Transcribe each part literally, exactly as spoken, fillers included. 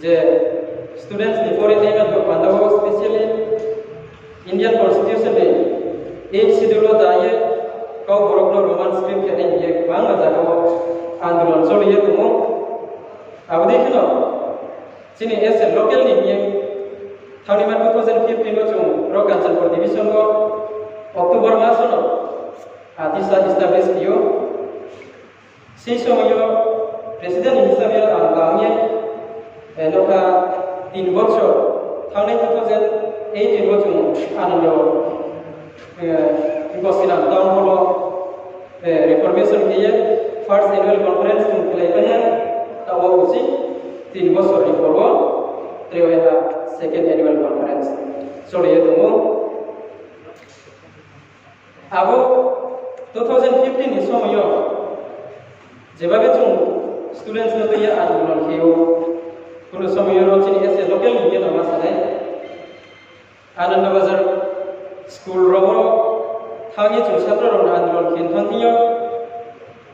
Je students ni pore tei man panda wo specially Indian Constitution ni eighth schedule wo da ye kau borok no Roman script khe nai hing ye bangma jaga wo andolon choli ye tong ou. Abo dei kheno chini as a local ni hing ye thangnima two thousand fifteen wo chung ro Kanchanpur division wo October mas wo no ADISA establish khe ou. Sei somoi yo president hisabe ang tang ye, eh, nokha tin bochor, thangnai two thousand eighteen wo chung Anando, eh, Gosiram town hall wo, eh, reformation khe ye first annual conference chung khlai phai ha, taoh wo usi tin bochor ni poro wo tre ha second annual conference choli ye tong ou. Abo two thousand fifteen ni somoi yo jeba be chung students no tui ye andolon khe ou, kuno somoi yo ro chini as a local ni hing ye no ma sanai. Anando Bazar school rao wo thanng ye chung satro rao no andolon khe thanng thing yo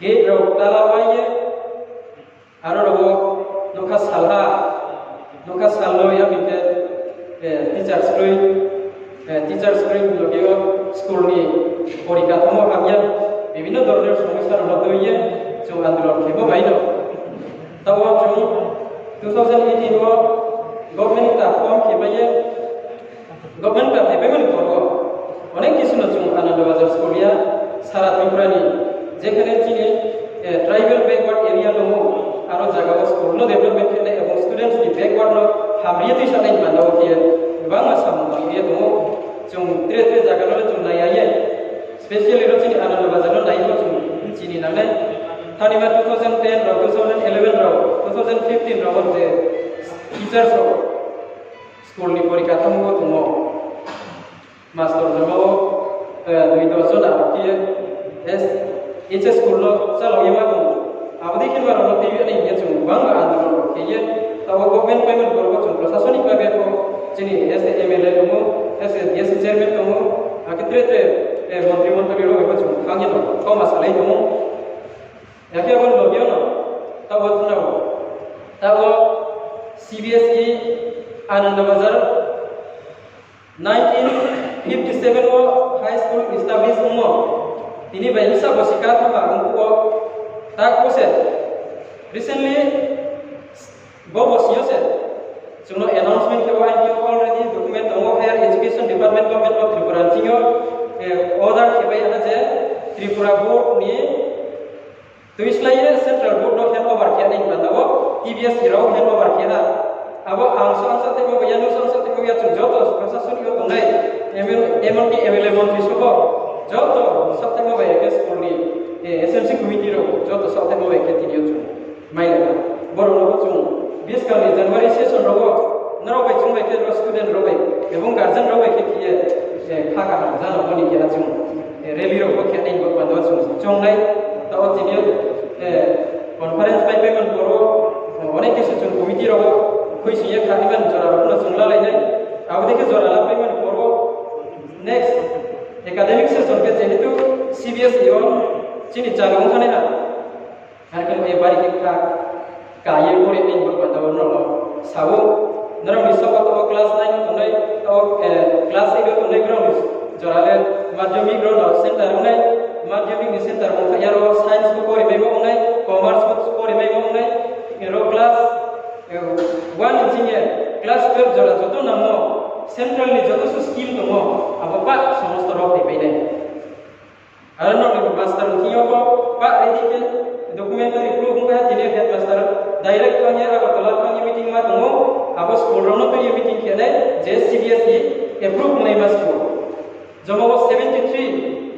gate rao tala wai ye aro rao wo nokha salha, nokha salno ya bini khe, eh, teachers kroi, eh, teachers kroi loge wo school ni porikathomo hamya, bibhinno dhoroner somosya rao no tui ye chung andolon khemo bai no. Taoh wo chung two thousand eighteen wo government ta form khe pai ye, government ta khe paimani poro onek kisu no chung Anando Bazar school ya sara Tripura ni jekhane chini, eh, tribal backward area tong ou, aro jaga wo school no development khe nai ebong students ni backward no hamri ye tuisa nai panda wo khe bangma samung tang ye tong ou. Chung tre tre jaga no chung nai ya ye, specially ro chini Anando Bazar no nai ye chung chini nangnai. Thangnima two thousand ten rao, two thousand eleven rao, two thousand fifteen rao wo je teachers rao school ni porikathomo wo tongmo. Master joma wo, eh, dui dos jona khe S H S school no chalao ye ma tong. Abo dei khe ma rao no tei ye nai hing ye chung bangma andolon khe ye, taoh wo government paimani poro wo chung prosasonik babe pho chini S A M L A tong ou, S A D S chairman tong ou, akhe tre tre, eh, montri montri rao bai pho chung thanng ye no kauma salai tong ou. Akhe abo ni loge wo no, taoh wo tuna wo, taoh wo C B S E Anando Bazar nineteen fifty seven wo high school establish ongmo. Tini bai bsa bosi ka thama ongkhu wo tak wo se recently bo bosi yo se chung no announcement khe wo already document tong ou, Higher Education Department, Government of Tripura ni thing yo, eh, order khe bai ha je Tripura board ni tuislái ye central board no hand over khe nai panda wo T B S E rao hand over khe ha. Abo ang so ang sa tei bo bai ya, nung so ang sa tei bo ya, chung joto prosasonik yo tongnai, M L A, M L A, montri so bo, joto sa tei bo bai ya khe school ni, eh, S M C committee rao joto sa tei bo bai khe tini yo chung mai lai ha. Boro no chung buskang ni January session rao wo nrao bai chung bai khe ro student rao bai ebong guardian rao bai khe khe ye, eh, kha kaham jano bo ni khe ha chung, eh, rally rao bo khe nai bo panda wo chung chong nai. Taoh wo tini yo, eh, conference pai paimani poro, eh, onek kisu chung committee rao wo khuising ye kha ni mani jora rao no chung lalai nai. Abo dei khe jora la paimani poro next academic session khe jehetu C B S E yo chini chalu ong thanngnai ha. Are khe bo e bari khe kha, ka ye pore nai bo panda wo nrao no sa ou, nrao ni sabo taoh wo class nine wo tongnai, taoh wo, eh, class eight wo tongnai brao ni jora le madhyamik rao no center ong nai, madhyamik ni center ong kha ya ro science bo pore mai bo ong nai, commerce bo pore mai bo ong nai, ro class, eh, one ni ching ye class twelve jora joto nangmo central ni joto su scheme tongmo, abo pah somosto rao phai pai nai. Aro nrao ni master ni thing yo bo pah ready khe documentary proof ong kha, tini headmaster direct thanng ye Agartala thanng ye meeting ma tong ou, abo school rao no tui ye meeting khe nai je C B S E approve ongnaima school. Joma wo seventy three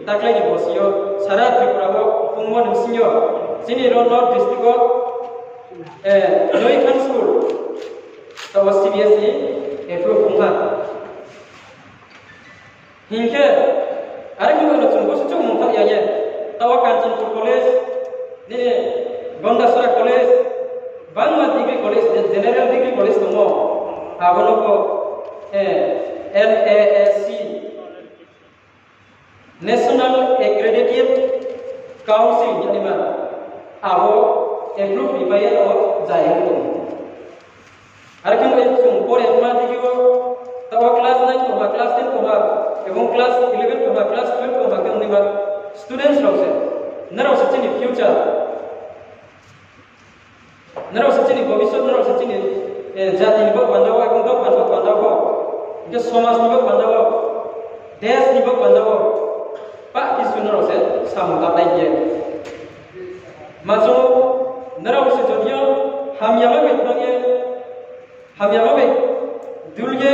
taklai ni bosi yo sara Tripura wo ongmo ni bsing yo chini ro North district wo, eh, noi khan school taoh wo C B S E approve ong ha. Hing khe, are khe no chung bo se chung mungthaoh ya ye. Taoh wo Kanchanpur College, nini Gandachara College, bangma degree college, general degree college tongmo. Abo no pho, eh, N A A C, National Accredited Council, ya ni ma, abo approve ni pai ye abo jai tong. Are khe bai chung pore ma digi o, taoh wo class nine tongha, class ten tongha, ebong class eleven tongha, class twelve tongha khe ongnaima students rao se. Nrao se chini future. Nrao se chini bobisot, nrao se chini, eh, jati ni bo panda wo, ebong dopha ni bo panda wo, hingkhe somaj ni bo panda wo, desh ni bo panda wo, pah kisu nrao se samung tangnai ye. Majo nrao se jodi yo hamya ma bai thanng ye, hamya ma bai dul ye,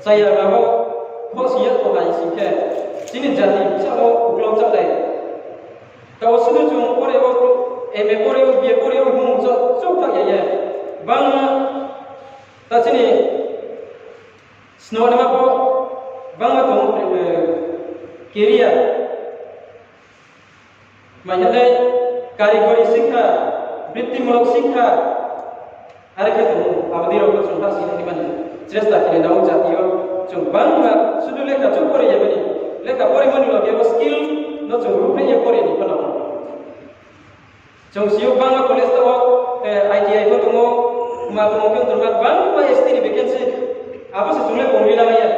chaya rao bo khosi ye tong hai sing khe, chini jati bsa wo uklau chálai. Taoh sudu chung pore o, M A pore o, B A pore o, bung chouh, chouh tha ya ye. Bangma, ta chini snonaima pho, bangma tong, eh, career. Mai hale, karigori sikha, brittimulok sikha, are khe tong, abo dei rao pho chung ha sini mani, chesta khe nao jati yo, chung bangma, sudu lekha chung pore ya mani, lekha pore mani loge bo skill no chung ruhphreh ye pore ni pho nang. Chung si ou bangma college tong ou, eh, I T I pho tong ou, ma tong ou, khe tong ou, bangma S T ni vacancy, abo se chung le pori la ya.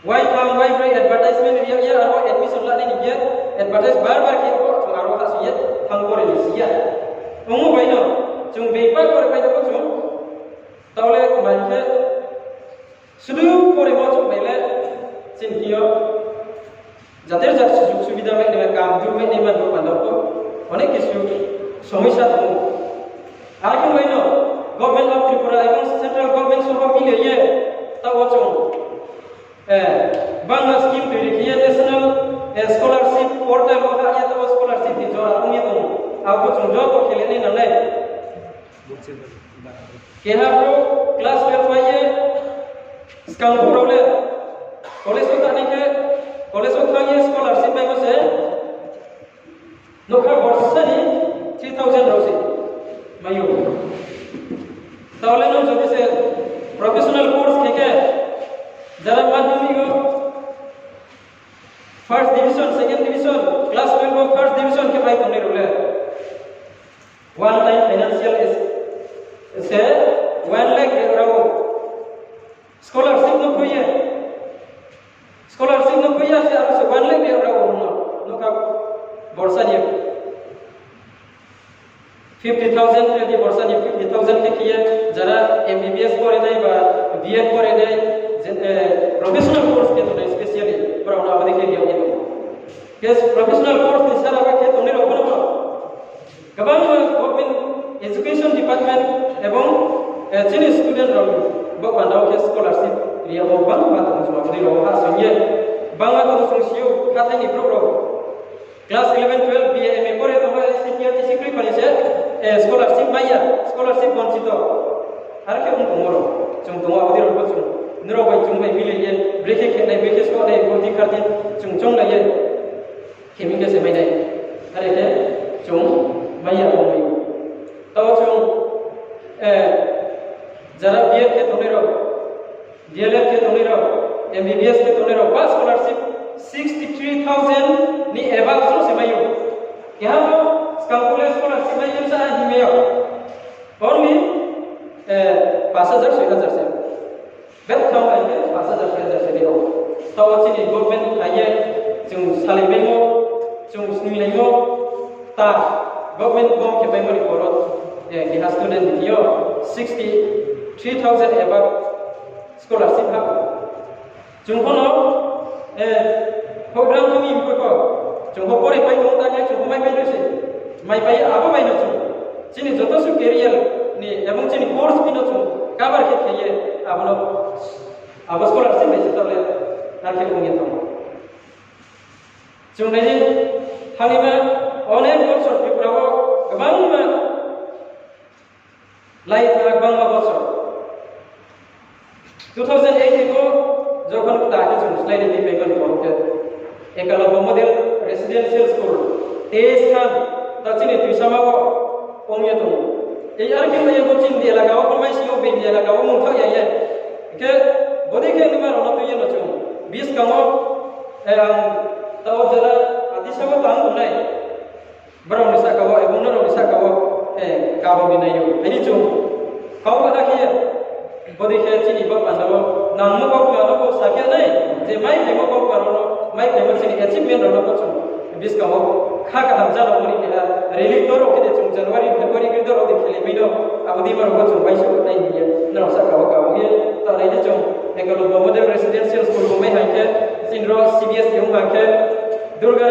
Wai tham, wai broi advertisement ri ya, aro admission la nai ni ye, advertise bar bar khe pho, chung aro ha si ye, thang pore ni si ya. Ongmo bai no, chung beipa pore pai no chung, taoh le mai khe, sudu pore mo chung bai le, chini thing yo, jater jat sujug subida mai nai, kam du mai nai man bo panda pho, onek kisu somosya tong ou. Are khe bai no, Government of Tripura ebong Central Government song pho mile ye, taoh wo chung, eh, bangma scheme toiri khe ye national, eh, scholarship portal wo ha ye taoh wo scholarship ni jora ong ye tong ou. Abo chung joto khe le nai nangnai. Keha brouh class twelve pai ye, skang brouh rao le college wo thanng nai khe, college wo thanng ye scholarship maimo se, nokha borsa ni three thousand rao se mai ou. Taoh le nung jodi se professional course khe khe, jara madhyamik o first division, second division, class twelve o first division khe pai tongnai rao le, one time financial aid se one lakh rao ou. Scholarship no khui ye, scholarship no khui ya se aro se one lakh rao ou no, nokha borsa ni fifty thousand, jodi borsa ni fifty thousand khe khe ye, jara M B B S pore nai ba B Ed pore nai, je, eh, professional course khe tongnai specially, brao no abo dei khe ri yag ye tong ou. Khe professional course ni sara ba khe tongnai rao pho no, kbangma government education department ebong, eh, chini student rao bo panda wo khe scholarship ri yagmo bangma tong ou, chung abo dei rao ha sing ye, bangma tong ou chung si ou, khathai ni brouh rao. Class eleven, twelve, B A, M A pore tongmo S C P R T C kroi phani se, eh, scholarship mai ya, scholarship bonchito. Are khe ong tongmo rao, chung tong ou, abo dei rao pho chung, nrao bai chung bai mile ye, brekhe khe nai, brekhe so nai, bodi khardi, chung choung nai ye, khe mi khe se mai nai. Are khe chung mai ya, ong mai ou. Taoh chung, eh, jara B Ed khe tongnai rao, D L Ed khe tongnai rao, M B B S khe tongnai rao, ba scholarship sixty three thousand ni above so se mai ou. Keha pho skang pho le scholarship mai khe sa himai ya. Only, eh, পাঁচ হাজার, ছয় হাজার se. Bethang bai khe পাঁচ হাজার, ছয় হাজার se ri ou. Taoh chini government phai ye, chung salaimaimo, chung snilaimo, ta government bom khe paimo ni boro, eh, keha student ni thing yo sixty three thousand above scholarship ha. Chung pho no, eh, program thang mi pho, chung pho pore pai tong ta khe chung pho mai pai se. Mai pai abo bai no chung, chini joto su career ni ebong chini course ni no chung cover khe khe ye abo no, abo scholarship bai se taoh le, ar khe ong ye tong ou. Chung nai di, thangnaima onek bosor Tripura wo kbangma lai thang kbangma bosor. Two thousand eight wo jokhon kta khe chung slái ni paimo ni boro khe Ekalobya Model Residential School, teis khan, ta chini Tuisama wo ong ye tong ou. Ei ar khe bai ye bo chini elaka wo, pho mai sing yo bini elaka wo mungthaoh ya ye. Khe bodei khe nima rao no tui ye no chung. Buskang wo, eh, ang taoh jara Adisa wo tang tongnai. Brao ni sahka wo, ebong nrao ni sahka wo, eh, kabo ni nai ou. Aini chung. Kau ba khe, bodei khe chini ba panda wo nangmo kau ba no bo sa khe nai, je mai phaimo kau ba rao no, mai phaimo chini achievement rao no bo chung buskang wo kha kaham chá rao mani keha rally ktor rao khe de chung January, February ktor rao de khelaimai no, abo dei ma rao bo chung bai suh nai hing ye, nrao saka wo kau ye, ta nai de chung Eklavya Model Residential School bo mai hai khe, chini rao C B S E ong ha khe, Durga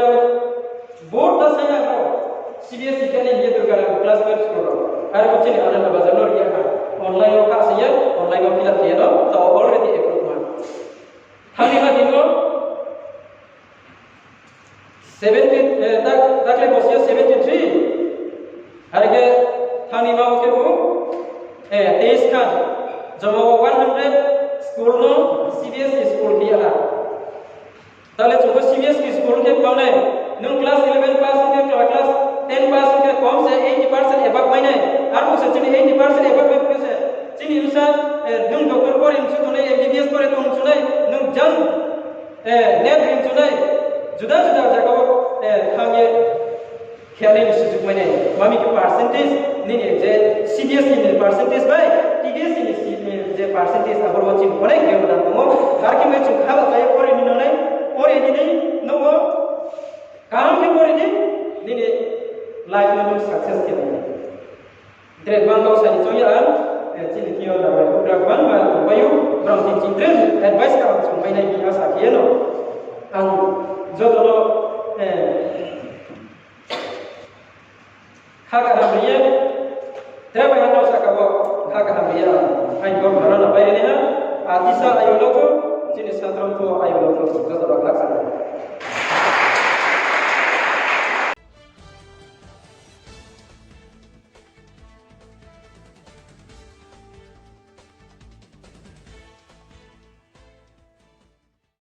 Board ta sai ya rao, C B S E khe nai hing ye Durga Ram class twelve school rao. Aro chini Ananda Bazar no ri ya kha. Online wo kha sai ya, online wo fill up khe ye no, tao already approve ma. Thangni ma din wo seventy, eh, tak-, takle bosi yo seventy three. Are khe thangni ma wo khe bu, eh, teis khan. Joma wo one hundred school no C B S E school khe ya ha. Tale chung bo C B S E school khe kau nai, nung class eleven pass hing khe, class ten pass hing khe, kom se eighty percent above mai nai. Arphuh se chini eighty percent above mai phuh se, chini bsa, eh, nung doctor pore hing chu tongnai, M B B S pore tong chu nai, nung jang, eh, NET hing chu nai, juda juda zaga wo, eh, thang ye khe nai ni sujuk mai nai. Mami khe percentage, nini je C B S E ni percentage bai, T B S E ni si-, ni je percentage, abo rao chini onek bebodhan tong ou. Ar khe mai chung kha ba chai ye pore ni no nai, pore ni nai, no wo, kaham khe pore ni, nini life no nung success khe nai. Tre bang kau sa ni choung ya ang, eh, chini thing yo nang bai, bra bang ma bai ou, brao ni ching tre advice kaham chung mai nai hing asa khe ye no. Ang joto no, eh, kha kaham ri ye, tre bai ha no saka wo, kha kaham ri ye ang, aini kau ma rao no bai ri nai ha, atisa ayu logo, chini satro pho ayu logo, joto no kha sa.